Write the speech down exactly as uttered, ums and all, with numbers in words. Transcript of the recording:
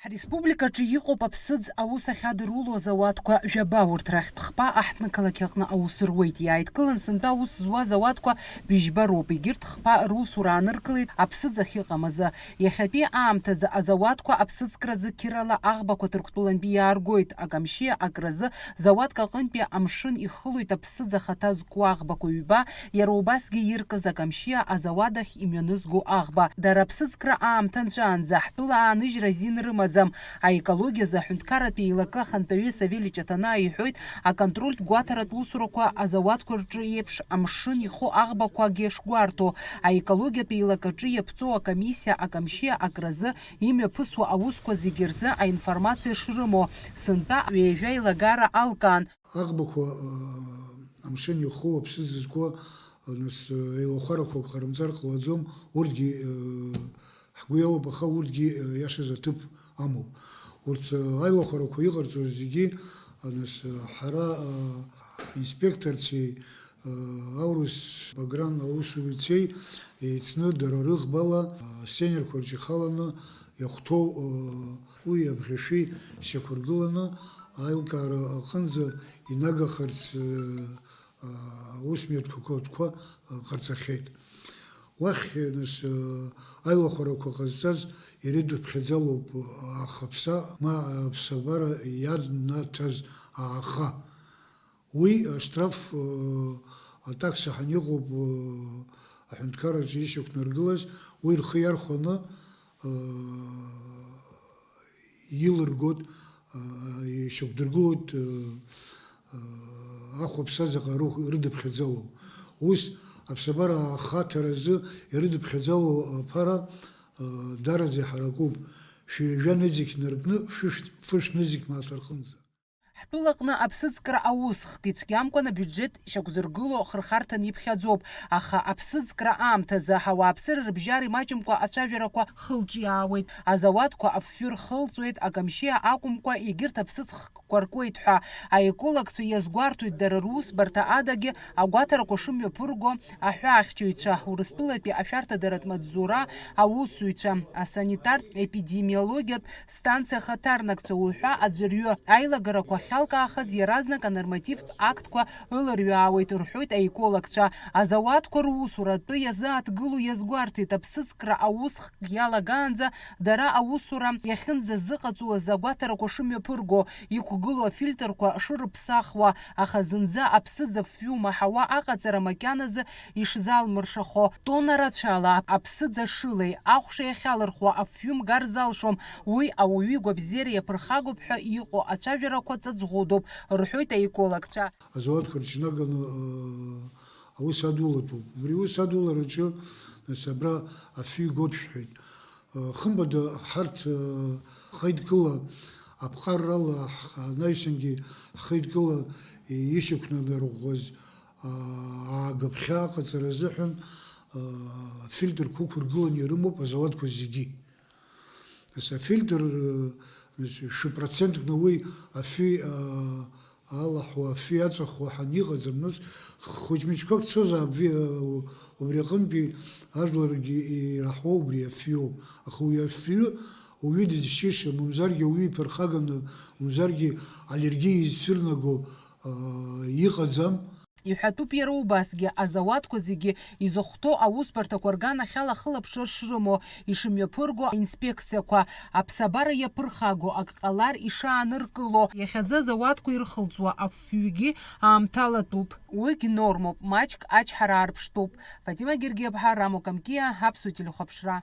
Ҳреспубликаҿы иҟоуп аԥсыӡ аус ахьадыруло азауадқәа жәаба, урҭ рахьтә хԥа аҳҭнықалақь аҟны аус руеит. Иааидкылан сынтәа аус зуа азауадқәа быжьба роуп. Егьырҭ хԥа русура ааныркылеит аԥсыӡ ахьыҟам азы. Иахьатәи аамҭазы азауадқәа аԥсыӡкразы қьырала аӷбақәа Ҭырқәтәылантәи иааргоит. Акамшьиа акразы зауадк аҟынтәи амшын ихылоит аԥсыӡ ахаҭа зку аӷбақәа ҩба, иара убасгьы иркыз Акамшьиа азауад ахь имҩанызго аӷба. Дара аԥсыӡкра аамҭа нҵәаанӡа ҳтәыла ааныжьра азин рымаӡам. Аекологиазы аҳәынҭқарратә еилакы ахантәаҩы Савели Ҷаҭанаа иҳәоит, аконтрольтә гәаҭаратә усурақәа азауадқәа рҿы еиԥш амшын иху аӷбақәагьы шгәарҭо. Аекологиатә еилакаҿы иаԥҵоу акомиссиа Акамшьиа акразы имҩаԥысуа аусқәа зегьы рзы аинформациа шрымоу, сынтәа ҩажәа еилагара алкаан. Аӷбақәа, э, амшын иху, аԥсыӡ зку, э, нас, э, еилахәарақәак ҟарымҵар ҟалаӡом, урҭгьы, э, ҳгәы иалоуп, аха урҭгьы, э, иашаз аҭыԥ амоуп. Урҭ, э, аилахәарақәа иҟарҵоз зегьы, э, нас, э, ҳара, э, инспекторцәеи, э, аурыс погран аусзуҩцәеи еицны дара рыӷбала, э, асценарқәа рҿы ихаланы иахәҭоу, э, хәи абӷьышәи шьақәыргыланы аилкаара аҟынӡа инагахарц, э, э, аусмҩаԥгатәқәа, э, ҟарҵахьеит. Уахь, нас, э, аилахәарақәа ҟазҵаз ирыдыԥхьаӡалоуп ахаԥса, ма аԥсабара ианаҭаз ааха. Уи аштраф, э, атакса ҳәа иҟоуп, э, аҳәынҭқарраҿы ишьақәнаргылаз, уи рхы иархәаны, э, илыргоит, э, ишьақәдыргылоит, э, э, ахәаԥса заҟа рыхә-, рыдыԥхьаӡалоу. Ус аԥсабара ахаҭаразы ирыдыԥхьаӡалоу аԥара, э, дараӡа иҳаракуп. Шәҩажәа нызқь наркны фышә-, фышә нызқь мааҭ рҟынӡа. Ҳтәылаҟны аԥсыӡкра аус хк ицәгьамкәан абиуџьет шьақәзыргыло хырхарҭан иԥхьаӡоуп, аха аԥсыӡкра аамҭазы ауааԥсыра рыбжьара имаҷымкәа ацәажәарақәа хылҿиаауеит, азауадқәа афҩы рхылҵуеит, акамшьиа акәымкәа егьырҭ аԥсыӡ хкқәа ркуеит ҳәа. Аекологцәа иазгәарҭоит дара русбарҭа адагьы агәаҭарақәа шымҩаԥырго аҳәаахьчаҩцәа, Урыстәылатәи ашәарҭадаратә маҵзура аусзуҩцәа, асанитартә епидемиологиатә станциа ахаҭарнакцәа уҳәа аӡәырҩы аилагарақәа ахьалкаахаз иаразнак анормативтә актқәа ыларҩаауеит, рҳәоит аекологцәа. Азауадқәа русура атәы иазааҭгыло иазгәарҭеит, аԥсыӡкра аус хк иалагаанӡа дара аусура иахьынӡазыҟаҵуаз агәаҭарақәа шымҩаԥырго, иқәгылоу афильтрқәа шырыԥсахуа, аха зынӡа аԥсыӡ афҩы умаҳауа аҟаҵара макьаназы ишзалмыршахо, тонна рацәала аԥсыӡ ашылеи ахәшеи ахьалырхуа афҩы мгар залшом, уи ауаҩы игәабзиара иаԥырхагоуп ҳәа иҟоу ацәажәарақәа ҵаҵӷәыдоуп, рҳәоит аекологцәа. Азауадқәа рҿы инаганы, э, аус адулатәуп. Убри аус адулараҿы, нас, абра афҩы игоит шәҳәеит. Э, хымԥада ҳарҭ, э, ҳхеидкыла, аԥҟаррала ҳ-, анаҩсангьы ҳхеидкыла ишьақәнанарӷәӷәаз, аа, аагыԥхьаа аҟаҵара азыҳәан, аа, афильтрқәа ықәыргыланы ирымоуп азауадқәа зегьы. Нас афильтр, э, нас шәы процентк на уи афҩы, аа, алаҳәуа, афҩы аҵәахуа ҳан иҟаӡам, нас хәыҷ-мыҷқәак цозаап, ви-, убри аҟынтәи ажәларгьы ираҳауа убри афҩоуп. Аха уи афҩы уаҩы дызшьышьа, мамзаргьы ауаҩы иԥырхаганы, мамзаргьы аллергиа изцәырнаго, аа, иҟаӡам. Иҳәатәуп иара убасгьы, азауадқәа зегьы изыхәҭоу аусбарҭақәа рганахьала ахылаԥшра шрымоу, ишымҩаԥырго аинспекциақәа, аԥсабара иаԥырхаго ак ҟалар ишааныркыло. Иахьазы азауадқәа ирхылҵуа афҩгьы аамҭалатәуп. Уигь нормоуп, маҷк ачҳара аарԥштәуп. Фатима Гергиаԥҳа, Рамо Камкиа, Аԥсуа телехәаԥшра.